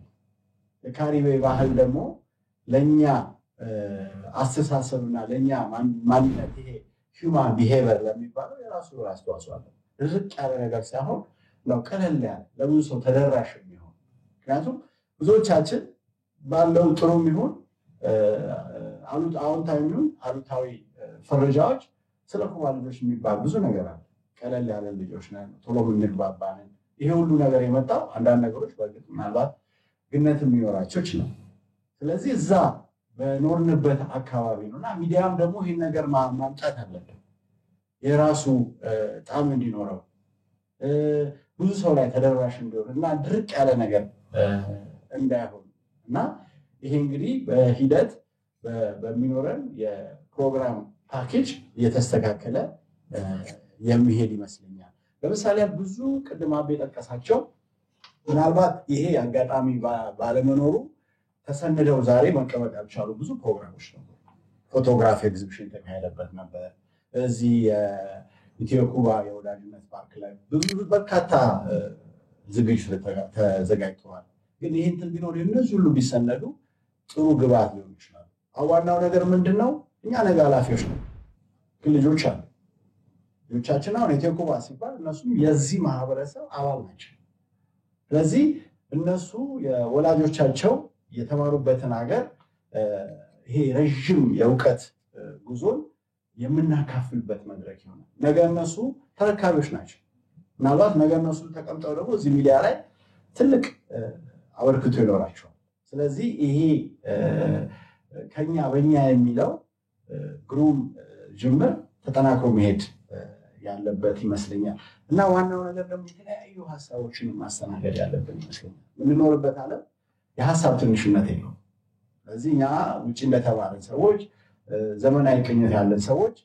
የካሪቤ ባህል ደግሞ ለእኛ አስተሳሰብና ለእኛ ማንነት ይሄ human behavior ለሚባለው የራሱ አስተዋጽኦ አለ። ድርቅ ያለ ነገር ሳይሆን ነው ቀለል ያለ ለብዙ ሰው ተደራሽ የሚሆን፣ ምክንያቱም ብዙዎቻችን ባለው ጥሩም ይሁን አዎንታዊ ይሁን አሉታዊ ፈረጃዎች ስለ ኩባ ልጆች የሚባል ብዙ ነገር አለ። ቀለል ያለ ልጆች ነን፣ ቶሎ የምንግባባ ነን። ይሄ ሁሉ ነገር የመጣው አንዳንድ ነገሮች በእርግጥ ምናልባት ግነት የሚኖራቸው ይችላል። ስለዚህ እዛ በኖርንበት አካባቢ ነው እና ሚዲያም ደግሞ ይህን ነገር ማምጣት አለብን። የራሱ ጣዕም እንዲኖረው፣ ብዙ ሰው ላይ ተደራሽ እንዲሆን እና ድርቅ ያለ ነገር እንዳይሆን እና ይሄ እንግዲህ በሂደት በሚኖረን የፕሮግራም ፓኬጅ እየተስተካከለ የሚሄድ ይመስለኛል። ለምሳሌ ብዙ ቅድም አቤ የጠቀሳቸው ምናልባት ይሄ አጋጣሚ ባለመኖሩ ተሰንደው ዛሬ መቀመጥ ያልቻሉ ብዙ ፕሮግራሞች ነበሩ። ፎቶግራፍ ኤግዚቢሽን የተካሄደበት ነበር። እዚህ የኢትዮ ኩባ የወዳጅነት ፓርክ ላይ ብዙ በርካታ ዝግጅት ተዘጋጅተዋል። ግን ይህ እንትን ቢኖር እነዚህ ሁሉ ቢሰነዱ ጥሩ ግብዓት ሊሆኑ ይችላሉ። ዋናው ነገር ምንድን ነው? እኛ ነገ ኃላፊዎች ነው፣ ግን ልጆች አሉ። ልጆቻችን አሁን ኢትዮ ኩባ ሲባል እነሱም የዚህ ማህበረሰብ አባል ናቸው። ስለዚህ እነሱ የወላጆቻቸው የተማሩበትን ሀገር ይሄ ረዥም የእውቀት ጉዞን የምናካፍልበት መድረክ ይሆናል። ነገ እነሱ ተረካቢዎች ናቸው። ምናልባት ነገ እነሱ ተቀምጠው ደግሞ እዚህ ሚዲያ ላይ ትልቅ አበርክቶ ይኖራቸዋል። ስለዚህ ይሄ ከኛ በኛ የሚለው ግሩም ጅምር ተጠናክሮ መሄድ ያለበት ይመስለኛል። እና ዋናው ነገር ደግሞ የተለያዩ ሀሳቦችን ማስተናገድ ያለብን ይመስለኛል። የምንኖርበት ዓለም የሀሳብ ትንሽነት የለውም። ስለዚህ እኛ ውጭ እንደተማርን ሰዎች፣ ዘመናዊ ቅኝት ያለን ሰዎች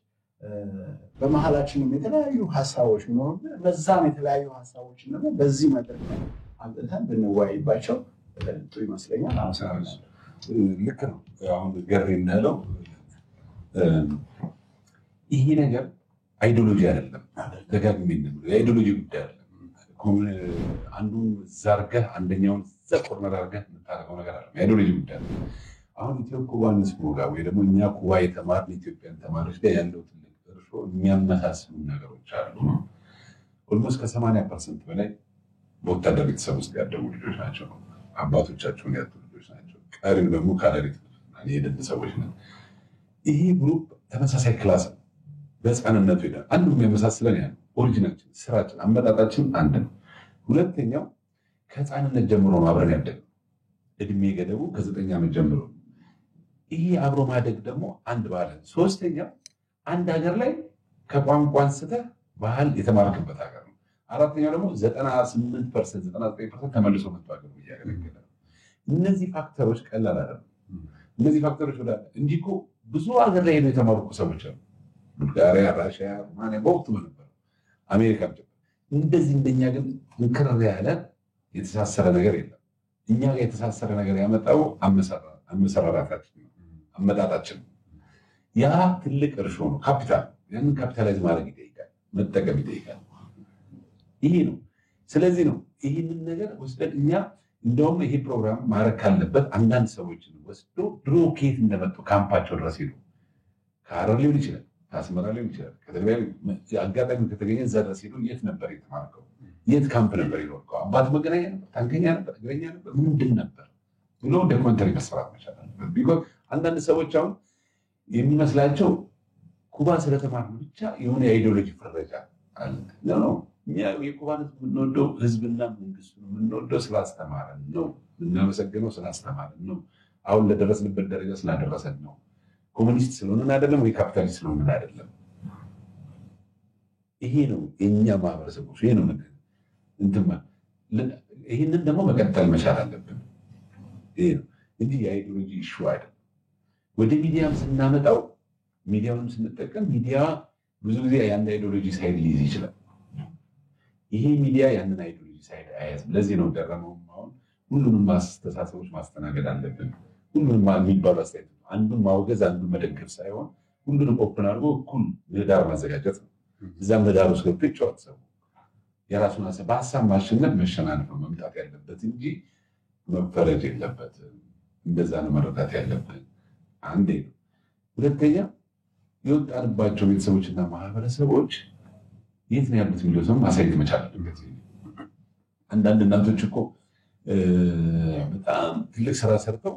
በመሀላችንም የተለያዩ ሀሳቦች ቢኖሩብን እነዛን የተለያዩ ሀሳቦችን ደግሞ በዚህ መድረክ ላይ አምጥተን ብንወያይባቸው ጥሩ ይመስለኛል። አመሰግናለሁ። ልክ ነው። አሁን ገሬ እንዳለው ይሄ ነገር ideology አይደለም። ደጋግሜ እንደምለው የ ideology ጉዳይ አይደለም። አንዱን እዛ አድርገህ አንደኛውን እዛ corner አድርገህ የምታደርገው ነገር አይደለም። የ ideology ጉዳይ አይደለም። አሁን ኢትዮ ኩባን ስሞጋ ወይ ደግሞ እኛ ኩባ የተማርን ኢትዮጵያን ተማሪዎች ጋር ያለው ትልቅ እርሾ የሚያመሳስሉ ነገሮች አሉ። Almost ከ80% በላይ በወታደር ቤተሰብ ውስጥ ያደጉ ልጆች ናቸው። አባቶቻቸውን ያጡ ልጆች ናቸው። ቀሪው ደግሞ ካለሪ የደን ሰዎች ነን። ይሄ group ተመሳሳይ class ነው። በህፃንነቱ ሄዳል። አንዱ የሚያመሳስለን ያ ነው። Origin ኣችን፣ ስራችን፣ አመጣጣችን አንድ ነው። ሁለተኛው ከህፃንነት ጀምሮ ነው አብረን ያደግነው። እድሜ ገደቡ ከ9 ዓመት ጀምሮ ነው። ይሄ አብሮ ማደግ ደግሞ አንድ ባህል። ሶስተኛው አንድ ሀገር ላይ ከቋንቋ አንስተህ ባህል የተማርክበት ሀገር ነው። አራተኛው ደግሞ 98%፣ 99% ተመልሶ መጥቶ ሀገር እያገለገለ ነው። እነዚህ factor ኦች ቀላል አይደለም። እነዚህ factor ኦች ወደ እንጂ እኮ ብዙ ሀገር ላይ ሄደው የተማሩ እኮ ሰዎች አሉ። ቡልጋሪያ፣ ራሽያ፣ ሩማንያ በወቅቱ በነበረው አሜሪካም ጭምር። እንደዚህ እንደኛ ግን እንክር ያለ የተሳሰረ ነገር የለም። እኛ ጋር የተሳሰረ ነገር ያመጣው አመሰራራታችን ነው፣ አመጣጣችን ነው። ያ ትልቅ እርሾ ነው፣ ካፒታል። ያንን capitalize ማድረግ ይጠይቃል፣ መጠቀም ይጠይቃል። ይሄ ነው። ስለዚህ ነው ይህንን ነገር ወስደን እኛ እንደውም ይሄ ፕሮግራም ማድረግ ካለበት አንዳንድ ሰዎችን ወስዶ ድሮ ከየት እንደመጡ ካምፓቸው ድረስ ሄዱ። ከሀረር ሊሆን ይችላል፣ ከአስመራ ሊሆን ይችላል። ከትግራይ አጋጣሚ ከተገኘ እዛ ድረስ ሄዶ የት ነበር የተማርከው? የት ካምፕ ነበር የኖርከው? አባት መገናኛ ነበር፣ ታንከኛ ነበር፣ እግረኛ ነበር፣ ምንድን ነበር ብሎ documentary መሰራት መቻል አለበት። Because አንዳንድ ሰዎች አሁን የሚመስላቸው ኩባ ስለተማርን ብቻ የሆነ የ ideology ፍረጃ አለ። No፣ እኛ የኩባን ህዝብ የምንወደው ህዝብና መንግስቱን የምንወደው ስላስተማረን ነው። የምናመሰግነው ስላስተማረን ነው። አሁን ለደረስንበት ደረጃ ስላደረሰን ነው። ኮሚኒስት ስለሆንን አይደለም ወይ ካፒታሊስት ስለሆንን አይደለም። ይሄ ነው የእኛ ማህበረሰቦች፣ ይሄ ነው እንትን። ይህንን ደግሞ መቀጠል መቻል አለብን። ይሄ ነው እንጂ የ ideology issue አይደለም። ወደ ሚዲያም ስናመጣው፣ ሚዲያውንም ስንጠቀም፣ ሚዲያ ብዙ ጊዜ የአንድ ideology side ሊይዝ ይችላል። ይሄ ሚዲያ ያንን ideology side አያዝም። ለዚህ ነው ገረመውም አሁን ሁሉንም አስተሳሰቦች ማስተናገድ አለብን። ሁሉንም የሚባሉ አስተያየት አንዱን ማውገዝ አንዱን መደገፍ ሳይሆን ሁሉንም open አድርጎ እኩል ምህዳር ማዘጋጀት ነው። እዛ ምህዳር ውስጥ ገብቶ ይጫወት ሰው፣ የራሱን በሀሳብ ማሸነፍ መሸናነፍ ነው መምጣት ያለበት እንጂ መፈረጅ የለበትም። እንደዛ ነው መረዳት ያለብን። አንዴ ነው። ሁለተኛ የወጣንባቸው ቤተሰቦችና ማህበረሰቦች የት ነው ያሉት የሚለው ሰው ማሳየት መቻል አለበት። አንዳንድ እናቶች እኮ በጣም ትልቅ ስራ ሰርተው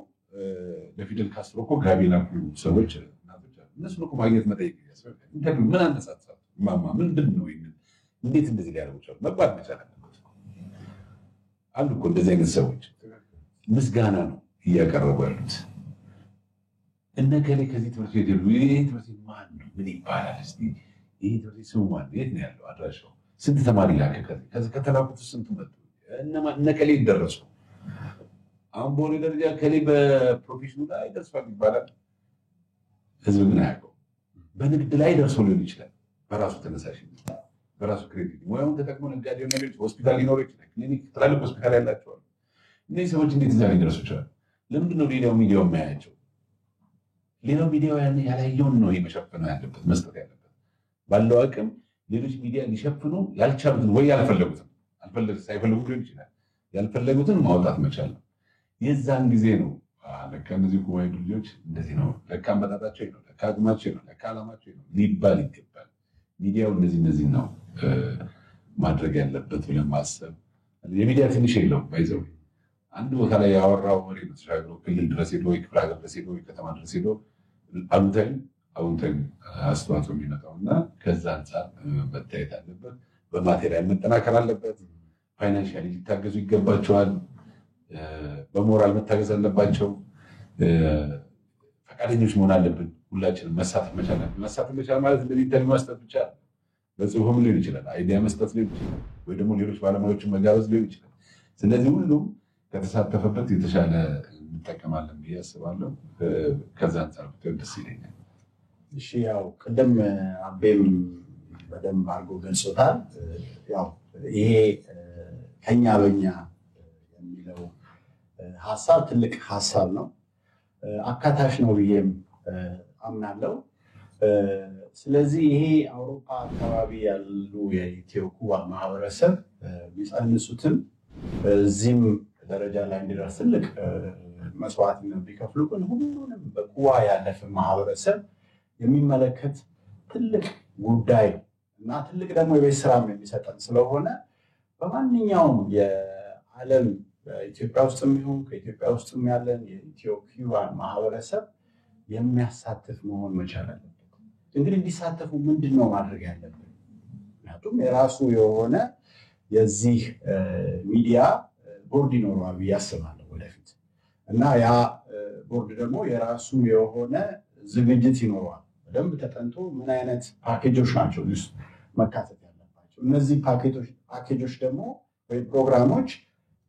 ለፊደል ካስትሮ እኮ ጋቢ ላኩ ሰዎች እናቶች አሉ። እነሱን እኮ ማግኘት መጠየቅ ያስፈልጋል። Interview፣ ምን አነሳሳት ማማ፣ ምንድን ነው ይሄንን እንዴት እንደዚህ ሊያደርጉ ቻሉ መባል መቻል አለበት። አሉ እኮ እንደዚህ አይነት ሰዎች፣ ምስጋና ነው እያቀረቡ ያሉት። እነ ከሌ ከዚህ ትምህርት ቤት ሄዱ። ይህ ትምህርት ቤት ማን ነው? ምን ይባላል? እስኪ ይህ ትምህርት ቤት ስሙ ማን ነው? የት ነው ያለው? አድራሻው? ስንት ተማሪ ላከ? ከዚህ ከተላኩት ስንቱ መጡ? እነ ከሌ ደረሱ? አሁን በሆነ ደረጃ ከሌ በ profession ኑ ላይ ደርሷል ይባላል። ህዝብ ግን አያውቀው። በንግድ ላይ ደርሶ ሊሆን ይችላል። በራሱ ተነሳሽነት፣ በራሱ creativity ሙያውን ተጠቅሞ ነጋዴ ሆነ ሊሆን ሆስፒታል ሊኖረው ይችላል። ክሊኒክ፣ ትላልቅ ሆስፒታል ያላቸዋል። እነዚህ ሰዎች እንዴት እዛ ሊደርሱ ይችላል? ለምንድን ነው ሌላው ሚዲያው የማያቸው? ሌላው ሚዲያው ያን ያላየውን ነው መሸፈን ያለበት፣ መስጠት ያለበት። ባለው አቅም ሌሎች ሚዲያ ሊሸፍኑ ያልቻሉትን ወይ ያልፈለጉትን፣ ሳይፈልጉ ሊሆን ይችላል፣ ያልፈለጉትን ማውጣት መቻል ነው። የዛን ጊዜ ነው ለካ እነዚህ ኩባዊ ልጆች እንደዚህ ነው፣ ለካ አመጣጣቸው ነው፣ ለካ አቅማቸው ነው፣ ለካ ዓላማቸው ነው ሊባል ይገባል። ሚዲያው እነዚህ እነዚህ ነው ማድረግ ያለበት ብለን ማሰብ። የሚዲያ ትንሽ የለውም by the way። አንድ ቦታ ላይ ያወራው ወሬ ነው ተሻግሮ ክልል ድረስ ሄዶ ወይ ክፍለ ሀገር ድረስ ሄዶ ወይ ከተማ ድረስ ሄዶ አሉታዊም አዎንታዊም አስተዋጽኦ የሚመጣው እና ከዛ አንጻር መታየት አለበት። በ material መጠናከር አለበት። Financially ሊታገዙ ይገባቸዋል። በሞራል መታገዝ አለባቸው። ፈቃደኞች መሆን አለብን። ሁላችንም መሳተፍ መቻል አለብን። መሳተፍ መቻል ማለት እንደዚህ interview መስጠት ብቻ፣ በጽሁፍም ሊሆን ይችላል፣ idea መስጠት ሊሆን ይችላል፣ ወይ ደግሞ ሌሎች ባለሙያዎችን መጋበዝ ሊሆን ይችላል። ስለዚህ ሁሉም ከተሳተፈበት የተሻለ እንጠቀማለን ብዬ አስባለሁ። ከዛ አንጻር ብትሆን ደስ ይለኛል። እሺ፣ ያው ቅድም አቤም በደንብ አድርጎ ገልጾታል። ያው ይሄ ከኛ በኛ የሚለው ሀሳብ ትልቅ ሀሳብ ነው፣ አካታች ነው ብዬም አምናለሁ። ስለዚህ ይሄ አውሮፓ አካባቢ ያሉ የኢትዮ ኩባ ማህበረሰብ ቢጸንሱትም እዚህም ደረጃ ላይ እንዲደርስ ትልቅ መስዋዕትነት ቢከፍሉ ግን ሁሉንም በኩባ ያለፈ ማህበረሰብ የሚመለከት ትልቅ ጉዳይ እና ትልቅ ደግሞ የቤት ስራም የሚሰጠን ስለሆነ በማንኛውም የዓለም በኢትዮጵያ ውስጥም ይሁን ከኢትዮጵያ ውስጥም ያለን የኢትዮ ኩባን ማህበረሰብ የሚያሳትፍ መሆን መቻል አለበት። እንግዲህ እንዲሳተፉ ምንድን ነው ማድረግ ያለብን? ምክንያቱም የራሱ የሆነ የዚህ ሚዲያ ቦርድ ይኖረዋል ብዬ አስባለሁ ወደፊት፣ እና ያ ቦርድ ደግሞ የራሱ የሆነ ዝግጅት ይኖረዋል። በደንብ ተጠንቶ ምን አይነት ፓኬጆች ናቸው ውስጥ መካተት ያለባቸው። እነዚህ ፓኬጆች ደግሞ ወይም ፕሮግራሞች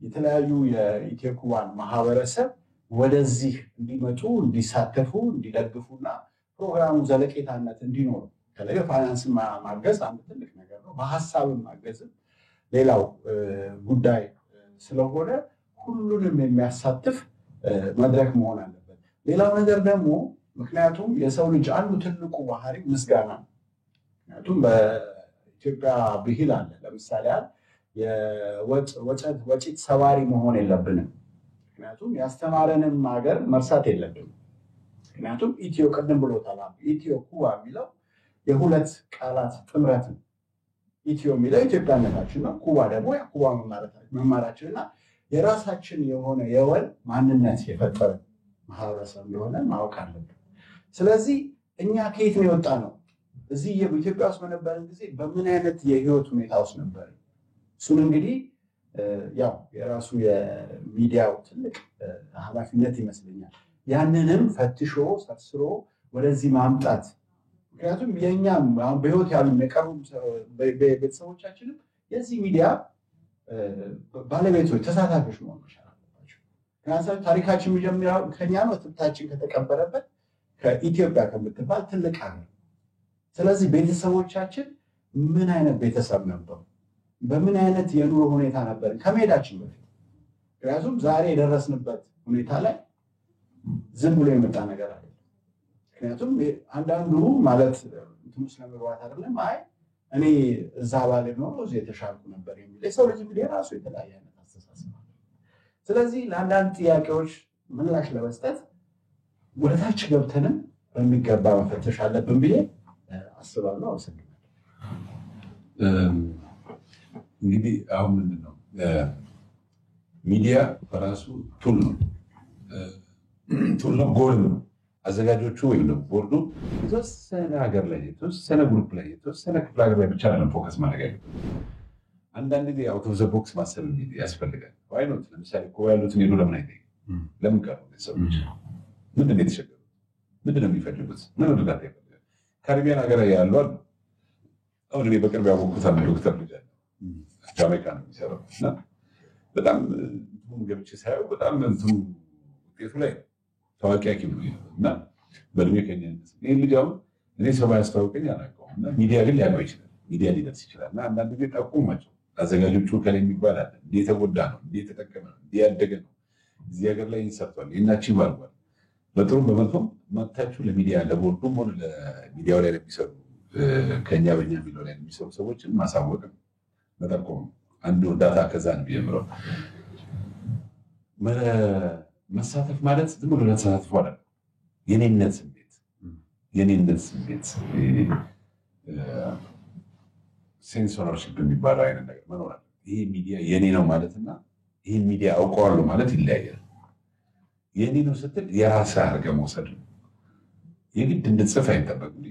የተለያዩ የኢትዮ ኩባን ማህበረሰብ ወደዚህ እንዲመጡ፣ እንዲሳተፉ፣ እንዲደግፉና ፕሮግራሙ ዘለቄታነት እንዲኖሩ በተለይ በፋይናንስ ማገዝ አንድ ትልቅ ነገር ነው። በሀሳብም ማገዝም ሌላው ጉዳይ ስለሆነ ሁሉንም የሚያሳትፍ መድረክ መሆን አለበት። ሌላው ነገር ደግሞ ምክንያቱም የሰው ልጅ አንዱ ትልቁ ባህሪ ምስጋና ነው። ምክንያቱም በኢትዮጵያ ብሂል አለ። ለምሳሌ ያህል ወጭት ሰባሪ መሆን የለብንም። ምክንያቱም ያስተማረንም ሀገር መርሳት የለብንም። ምክንያቱም ኢትዮ ቅድም ብሎታል፣ ኢትዮ ኩባ የሚለው የሁለት ቃላት ጥምረት ነው። ኢትዮ የሚለው ኢትዮጵያነታችን ነው። ኩባ ደግሞ ኩባ መማራችን እና የራሳችን የሆነ የወል ማንነት የፈጠረ ማህበረሰብ እንደሆነ ማወቅ አለብን። ስለዚህ እኛ ከየት ነው የወጣ ነው? እዚህ ኢትዮጵያ ውስጥ በነበረን ጊዜ በምን አይነት የህይወት ሁኔታ ውስጥ ነበር? እሱን እንግዲህ ያው የራሱ የሚዲያው ትልቅ ኃላፊነት ይመስለኛል። ያንንም ፈትሾ ሰርስሮ ወደዚህ ማምጣት፣ ምክንያቱም የእኛም አሁን በህይወት ያሉ የቀሩ ቤተሰቦቻችንም የዚህ ሚዲያ ባለቤቶች፣ ተሳታፊዎች መሆን መቻል አለባቸው። ምክንያቱም ታሪካችን የሚጀምረው ከኛ ነው፣ ትብታችን ከተቀበረበት ከኢትዮጵያ ከምትባል ትልቅ ሀገር። ስለዚህ ቤተሰቦቻችን ምን አይነት ቤተሰብ ነበሩ? በምን አይነት የኑሮ ሁኔታ ነበር ከመሄዳችን በፊት? ምክንያቱም ዛሬ የደረስንበት ሁኔታ ላይ ዝም ብሎ የመጣ ነገር አይደለም። ምክንያቱም አንዳንዱ ማለት እንትኑ ስለመግባት አይደለም፣ አይ እኔ እዛ ባል ኖሮ እዚህ የተሻልኩ ነበር የሚል የሰው ልጅ እንግዲህ የራሱ የተለያየ አይነት አስተሳሰብ አለ። ስለዚህ ለአንዳንድ ጥያቄዎች ምላሽ ለመስጠት ወደታች ገብተንም በሚገባ መፈተሽ አለብን ብዬ አስባለሁ። አመሰግናለሁ። እንግዲህ አሁን ምንድን ነው፣ ሚዲያ በራሱ tool ነው፣ tool ነው፣ ጎል ነው። አዘጋጆቹ ወይም ደግሞ ቦርዱ የተወሰነ ሀገር ላይ፣ የተወሰነ group ላይ፣ የተወሰነ ክፍለ ሀገር ላይ ብቻ አይደለም focus ማድረግ ያለበት። አንዳንድ ጊዜ out of the box ማሰብ ያስፈልጋል። Why not? ለምሳሌ ኩባ ያሉትን ሄዶ ለምን አይጠይቅም? ለምን ቀሩ ሰዎች? ምንድን ነው የተቸገሩት? ምንድን ነው የሚፈልጉት? ምን እርዳታ ይፈልጋል? ካሪቢያን ሀገር ያሉ አሉ። አሁን እኔ በቅርብ ያወቅኩት አንድ ዶክተር ልጅ አለ፣ ጃማይካ ነው የሚሰራው፣ እና በጣም እንትኑን ገብቼ ሳየው በጣም እንትኑ ውጤቱ ላይ ታዋቂ ሐኪም ነው እና በእድሜ ከኛ ያነሰ። ይህን ልጅ አሁን እኔ ሰው ባያስተዋውቀኝ አላውቀውም፣ እና ሚዲያ ግን ሊያውቀው ይችላል፣ ሚዲያ ሊደርስ ይችላል። እና አንዳንድ ጊዜ ጠቁማቸው አዘጋጆቹ ከላይ የሚባል አለ፣ እንዲህ የተጎዳ ነው፣ እንዲህ የተጠቀመ ነው፣ እንዲህ ያደገ ነው፣ እዚህ ሀገር ላይ ሰርቷል፣ ይህን achieve አድርጓል። በጥሩም በመጥፎም መጥታችሁ ለሚዲያ ለቦርዱም ሆነ ለሚዲያው ላይ ለሚሰሩ፣ ከኛ በኛ የሚለው ላይ ለሚሰሩ ሰዎችን ማሳወቅ ነው፣ መጠቆም ነው። አንዱ እርዳታ ከዛ ነው የሚጀምረው። መሳተፍ ማለት ዝም ብሎ ለተሳትፎ አይደለም። የኔነት ስሜት፣ sense ownership የሚባለው አይነት ነገር መኖር አለ። ይሄ ሚዲያ የኔ ነው ማለትና ይህ ሚዲያ አውቀዋለሁ ማለት ይለያያል። የኔ ነው ስትል የራስህ አድርገህ መውሰድ ነው። የግድ እንድትጽፍ አይጠበቅም።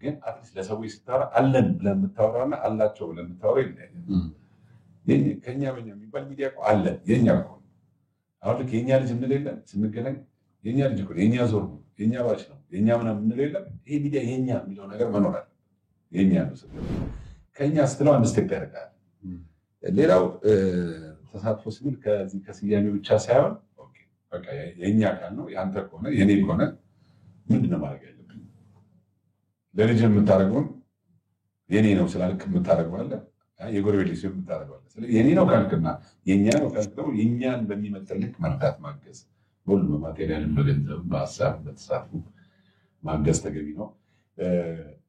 ግን at least ለሰዎች ስታወራ አለን ብለህ የምታወራና አላቸው ብለህ የምታወራው ይለያያል። ከኛ በኛ የሚባል ሚዲያ እኮ አለን፣ የኛ እኮ ነው። አሁን ልክ የኛ ልጅ እንል የለም፣ ስንገናኝ የኛ ልጅ እኮ ነው፣ የኛ ዞር ነው፣ የኛ batch ነው፣ የኛ ምናምን እንል የለም። ይሄ ሚዲያ የኛ የሚለው ነገር መኖር አለ። የኛ ነው ስትለው፣ ከኛ ስትለው አንድ step ያደርጋል። ሌላው ተሳትፎ ስንል ከዚህ ከስያሜ ብቻ ሳይሆን okay፣ በቃ የእኛ አካል ነው፣ የአንተ ከሆነ፣ የኔ ከሆነ ምንድን ነው ማድረግ ያለብኝ? ለልጅ የምታደርገውን የኔ ነው ስላልክ የምታደርገው አለ፣ የጎረቤት ልጅ ሲሆን የምታደርገው አለ። ስለዚህ የኔ ነው ካልክና የኛ ነው ካልክ ደግሞ የኛን በሚመጥን ልክ መርዳት፣ ማገዝ፣ በሁሉም በ material ም፣ በገንዘብ፣ በሀሳብ፣ በተሳትፎ ማገዝ ተገቢ ነው።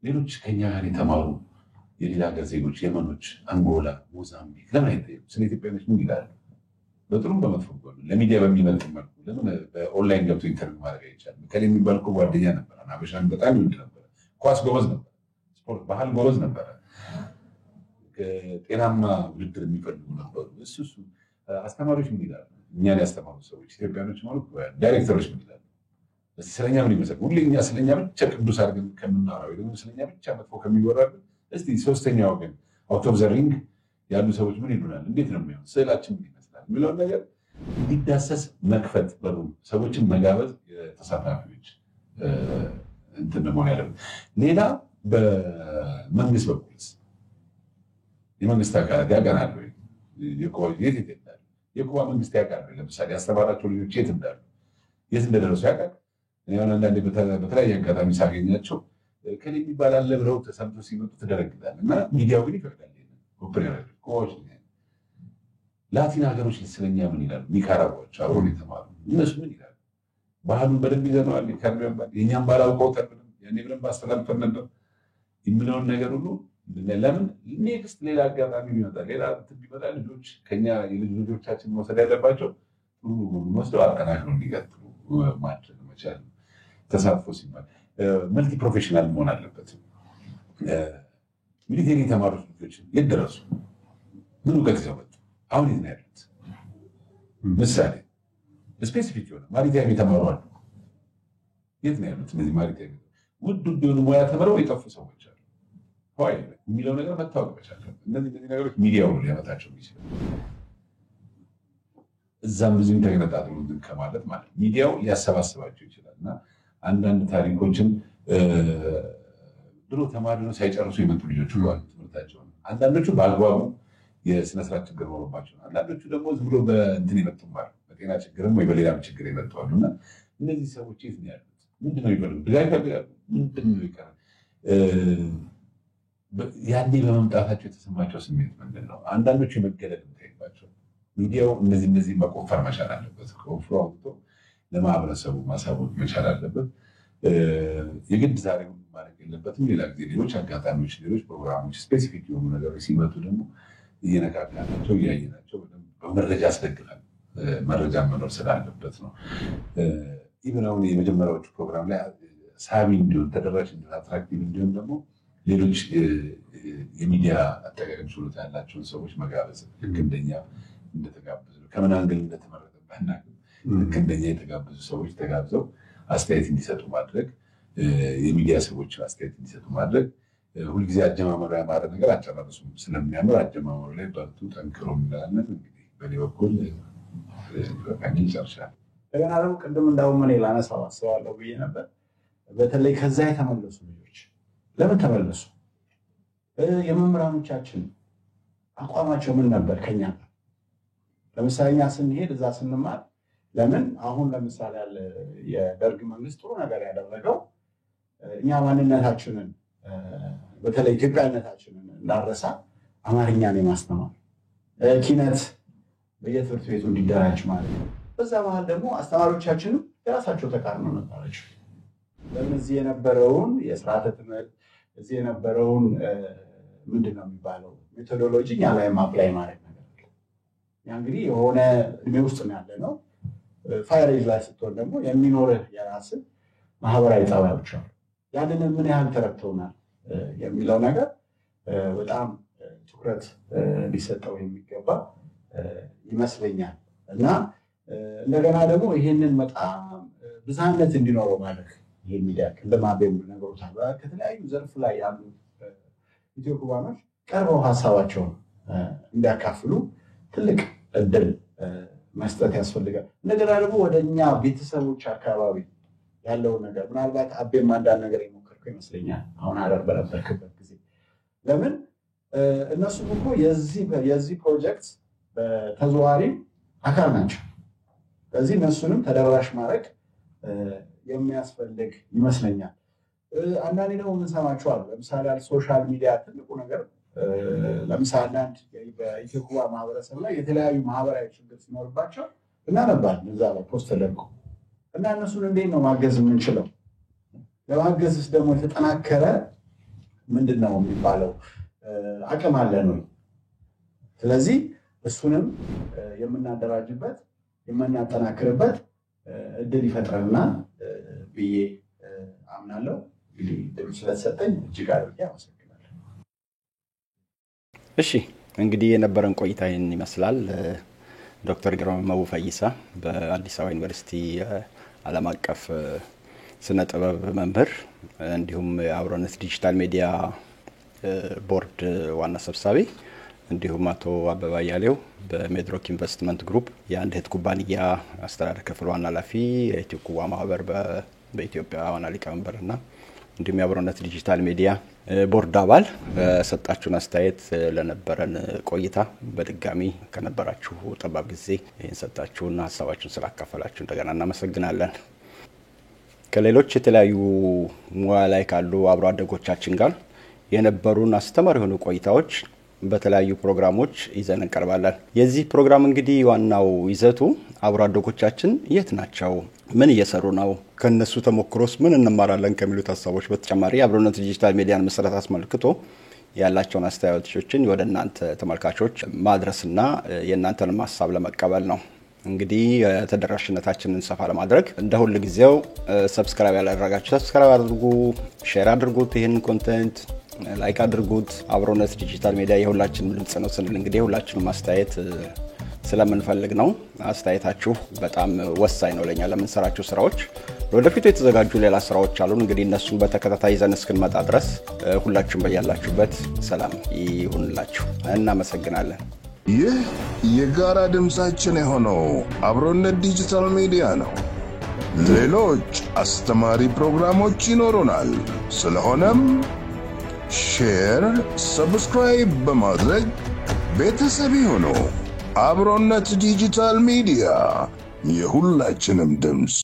ሌሎች ከኛ ጋር የተማሩ የሌላ ሀገር ዜጎች የመኖች፣ አንጎላ፣ ሞዛምቢክ ለምን አይጠየቁም? ስለ ኢትዮጵያኖች ምን ይላሉ? በጥሩም በመጥፎ ጎኑ ለሚዲያ በሚመጥን መልኩ ለምን በኦንላይን ገብቶ interview ማድረግ አይቻልም? ከሌ የሚባል እኮ ጓደኛ ነበረ። አበሻን በጣም ይወድ ነበረ። ኳስ ጎበዝ ነበረ። ስፖርት ባህል ጎበዝ ነበረ። ጤናማ ውድድር የሚፈልጉ ነበሩ። እሱ አስተማሪዎች ምን ይላሉ? እኛን ያስተማሩ ሰዎች ኢትዮጵያኖች ማለት ዳይሬክተሮች ምን ይላሉ? እስኪ ስለኛ ምን ይመስላል? ሁሌ እኛ ስለኛ ብቻ ቅዱስ አድርገን ከምናወራ ወይ ደግሞ ስለኛ ብቻ መጥፎ ከሚወራብን እስቲ ሶስተኛ ወገን out of the ring ያሉ ሰዎች ምን ይሉናል? እንዴት ነው የሚሆን? ስዕላችን ምን ይመስላል? የሚለውን ነገር እንዲዳሰስ መክፈት፣ በሩ ሰዎችን መጋበዝ የተሳታፊዎች እንትን መሆን ያለበት። ሌላ በመንግስት በኩልስ የመንግስት አካላት ያውቀናል ወይ? የት የት እንዳሉ የኩባ መንግስት ያውቃል ወይ? ለምሳሌ ያስተማራቸው ልጆች የት እንዳሉ፣ የት እንደደረሱ ያውቃል? እኔ አሁን አንዳንዴ በተለያየ አጋጣሚ ሳገኛቸው ከሌ የሚባል አለ ብለው ተሰምቶ ሲመጡ ትደረግጣል፣ እና ሚዲያው ግን ይፈቅዳል። Open ያደርጋል። ኩባዎች፣ ላቲን ሀገሮች ስለኛ ምን ይላሉ? ኒካራጓዎች አብረውን የተማሩ እነሱ ምን ይላሉ? ባህሉን በደንብ ይዘነዋል። የካሪቢያን ባህል፣ የእኛም ባህል አውቀውታል በደንብ፣ ያኔ በደንብ አስተላልፈን ነበር የሚለውን ነገር ሁሉ። ለምን next ሌላ አጋጣሚ ቢመጣ፣ ሌላ እንትን ቢመጣ ልጆች ከኛ የልጅ ልጆቻችን መውሰድ ያለባቸው ጥሩ ጎኑን ወስደው አጠናክረው እንዲቀጥሉ ማድረግ መቻል ነው። ተሳትፎ ሲባል multi professional መሆን አለበት። Military የተማሩት ልጆች የት ደረሱ? ምን እውቀት ይዘው መጡ? አሁን የት ነው ያሉት? ምሳሌ specific የሆነ maritime የተማሩ አሉ። የት ነው ያሉት? እነዚህ maritime ውድ ውድ የሆኑ ሙያ ተምረው የጠፉ ሰዎች አሉ የሚለው ነገር መታወቅ መቻል አለበት። እነዚህ ነገሮች ሚዲያው ነው ሊያመጣቸው የሚችለው። እዛም ብዙም ተገነጣጥሎ ከማለት ማለት ሚዲያው ሊያሰባስባቸው ይችላል። እና አንዳንድ ታሪኮችን ድሮ ተማሪ ነው ሳይጨርሱ የመጡ ልጆች ሁሉ አሉ ትምህርታቸውን። አንዳንዶቹ በአግባቡ የስነስርዓት ችግር ኖሮባቸው፣ አንዳንዶቹ ደግሞ ዝም ብሎ በእንትን የመጡም አሉ፣ በጤና ችግርም ወይ በሌላም ችግር የመጡ አሉ። እና እነዚህ ሰዎች የት ነው ያሉት? ምንድን ነው የሚፈልጉት? ድጋፍ ይፈልጋሉ? ምንድን ነው ይቀራል? ያኔ በመምጣታቸው የተሰማቸው ስሜት ምንድን ነው? አንዳንዶቹ የመገለል የምታይባቸው፣ ሚዲያው እነዚህ መቆፈር መቻል አለበት። ቆፍሮ አውጥቶ ለማህበረሰቡ ማሳወቅ መቻል አለበት። የግድ ዛሬ ሁሉ ማድረግ የለበትም። ሌላ ጊዜ ሌሎች አጋጣሚዎች፣ ሌሎች ፕሮግራሞች፣ specific የሆኑ ነገሮች ሲመጡ ደግሞ እየነካካናቸው እያየናቸው በመረጃ አስደግፈን፣ መረጃ መኖር ስላለበት ነው። Even አሁን የመጀመሪያዎቹ ፕሮግራም ላይ ሳቢ እንዲሆን፣ ተደራሽ እንዲሆን፣ attractive እንዲሆን ደግሞ ሌሎች የሚዲያ አጠቃቀም ችሎታ ያላቸውን ሰዎች መጋበዝ፣ ልክ እንደኛ እንደተጋበዙ፣ ከምን angle እንደተመረጠ ባናውቅም ልክ እንደኛ የተጋበዙ ሰዎች ተጋብዘው አስተያየት እንዲሰጡ ማድረግ፣ የሚዲያ ሰዎች አስተያየት እንዲሰጡ ማድረግ። ሁልጊዜ አጀማመሩ ያማረ ነገር አጨራረሱም ስለሚያምር አጀማመሩ ላይ በርቱ፣ ጠንክሮ እንላለን። እንግዲህ በእኔ በኩል በቃኝ፣ ጨርሻለሁ። እንደገና ደግሞ ቅድም እንዳውም እኔ ላነሳው አስባለሁ ብዬ ነበር። በተለይ ከዛ የተመለሱ ልጆች ለምን ተመለሱ? የመምህራኖቻችን አቋማቸው ምን ነበር ከኛ ጋር? ለምሳሌ እኛ ስንሄድ፣ እዛ ስንማር፣ ለምን አሁን ለምሳሌ ያለ የደርግ መንግስት ጥሩ ነገር ያደረገው እኛ ማንነታችንን፣ በተለይ ኢትዮጵያነታችንን እንዳንረሳ አማርኛን የማስተማር፣ ኪነት በየትምህርት ቤቱ እንዲደራጅ ማለት ነው። በዛ መሀል ደግሞ አስተማሪዎቻችንም የራሳቸው ተቃርኖ ነበራቸው። ለምን እዚህ የነበረውን የስርዓተ ትምህርት፣ እዚህ የነበረውን ምንድን ነው የሚባለው methodology እኛ ላይም apply ማድረግ ነገር አለ። ያ እንግዲህ የሆነ እድሜ ውስጥ ነው ያለ ነው። Fire age ላይ ስትሆን ደግሞ የሚኖርህ የራስህ ማህበራዊ ጠባዮች አሉ። ያንን ምን ያህል ተረድተውናል የሚለው ነገር በጣም ትኩረት ሊሰጠው የሚገባ ይመስለኛል። እና እንደገና ደግሞ ይህንን በጣም ብዝሃነት እንዲኖረው ማድረግ፣ ይሄ ሚዲያ ቅድም አቤም ነግሮታል። ከተለያዩ ዘርፍ ላይ ያሉ ኢትዮ ኩባኖች ቀርበው ሀሳባቸውን እንዲያካፍሉ ትልቅ እድል መስጠት ያስፈልጋል። እንደገና ደግሞ ወደ እኛ ቤተሰቦች አካባቢ ያለውን ነገር ምናልባት አቤም አንዳንድ ነገር የሞከርከው ይመስለኛል አሁን ሀረር በነበርክበት ጊዜ። ለምን እነሱም እኮ የዚህ ፕሮጀክት በተዘዋዋሪም አካል ናቸው። ስለዚህ እነሱንም ተደራሽ ማድረግ የሚያስፈልግ ይመስለኛል። አንዳንዴ ደግሞ የምንሰማቸው አሉ። ለምሳሌ social media ትልቁ ነገር፣ ለምሳሌ አንዳንድ በኢትዮ ኩባ ማህበረሰብ ላይ የተለያዩ ማህበራዊ ችግር ሲኖርባቸው እናነባለን እዛ ላይ post ተደርጎ። እና እነሱን እንዴት ነው ማገዝ የምንችለው? ለማገዝስ ደግሞ የተጠናከረ ምንድን ነው የሚባለው አቅም አለን ወይ? ስለዚህ እሱንም የምናደራጅበት፣ የምናጠናክርበት እድል ይፈጥረናል ብዬ አምናለሁ። እንግዲህ እድሉ ስለተሰጠኝ እጅግ አድርጌ አመሰግናለሁ። እሺ፣ እንግዲህ የነበረን ቆይታ ይህን ይመስላል። ዶክተር ግርማው ፈይሳ በአዲስ አበባ ዩኒቨርሲቲ ዓለም አቀፍ ስነ ጥበብ መምህር እንዲሁም የአብሮነት ዲጂታል ሚዲያ ቦርድ ዋና ሰብሳቢ፣ እንዲሁም አቶ አበባ አያሌው በሜድሮክ ኢንቨስትመንት ግሩፕ የአንድ እህት ኩባንያ አስተዳደር ክፍል ዋና ኃላፊ፣ የኢትዮ ኩባ ማህበር በኢትዮጵያ ዋና ሊቀመንበርና እንዲሁም የአብሮነት ዲጂታል ሚዲያ ቦርድ አባል፣ ለሰጣችሁን አስተያየት፣ ለነበረን ቆይታ በድጋሚ ከነበራችሁ ጠባብ ጊዜ ይህን ሰጣችሁና ሀሳባችሁን ስላካፈላችሁ እንደገና እናመሰግናለን። ከሌሎች የተለያዩ ሙያ ላይ ካሉ አብሮ አደጎቻችን ጋር የነበሩን አስተማሪ የሆኑ ቆይታዎች በተለያዩ ፕሮግራሞች ይዘን እንቀርባለን። የዚህ ፕሮግራም እንግዲህ ዋናው ይዘቱ አብሮ አደጎቻችን የት ናቸው፣ ምን እየሰሩ ነው፣ ከነሱ ተሞክሮስ ምን እንማራለን ከሚሉት ሀሳቦች በተጨማሪ የአብሮነት ዲጂታል ሚዲያን መሰረት አስመልክቶ ያላቸውን አስተያየቶችን ወደ እናንተ ተመልካቾች ማድረስና የእናንተንም ሀሳብ ለመቀበል ነው። እንግዲህ ተደራሽነታችንን ሰፋ ለማድረግ እንደ ሁል ጊዜው subscribe ያላደረጋችሁ subscribe አድርጉ፣ share አድርጉት፣ ይህን content like አድርጉት። አብሮነት ዲጂታል ሚዲያ የሁላችንም ድምፅ ነው ስንል እንግዲህ የሁላችንም አስተያየት ስለምንፈልግ ነው። አስተያየታችሁ በጣም ወሳኝ ነው ለኛ ለምንሰራቸው ስራዎች። ወደፊቱ የተዘጋጁ ሌላ ስራዎች አሉን። እንግዲህ እነሱን በተከታታይ ይዘን እስክንመጣ ድረስ ሁላችሁም በያላችሁበት ሰላም ይሁንላችሁ። እናመሰግናለን። ይህ የጋራ ድምፃችን የሆነው አብሮነት ዲጂታል ሚዲያ ነው። ሌሎች አስተማሪ ፕሮግራሞች ይኖሩናል። ስለሆነም share፣ subscribe በማድረግ ቤተሰብ ይሁኑ። አብሮነት ዲጂታል ሚዲያ የሁላችንም ድምፅ።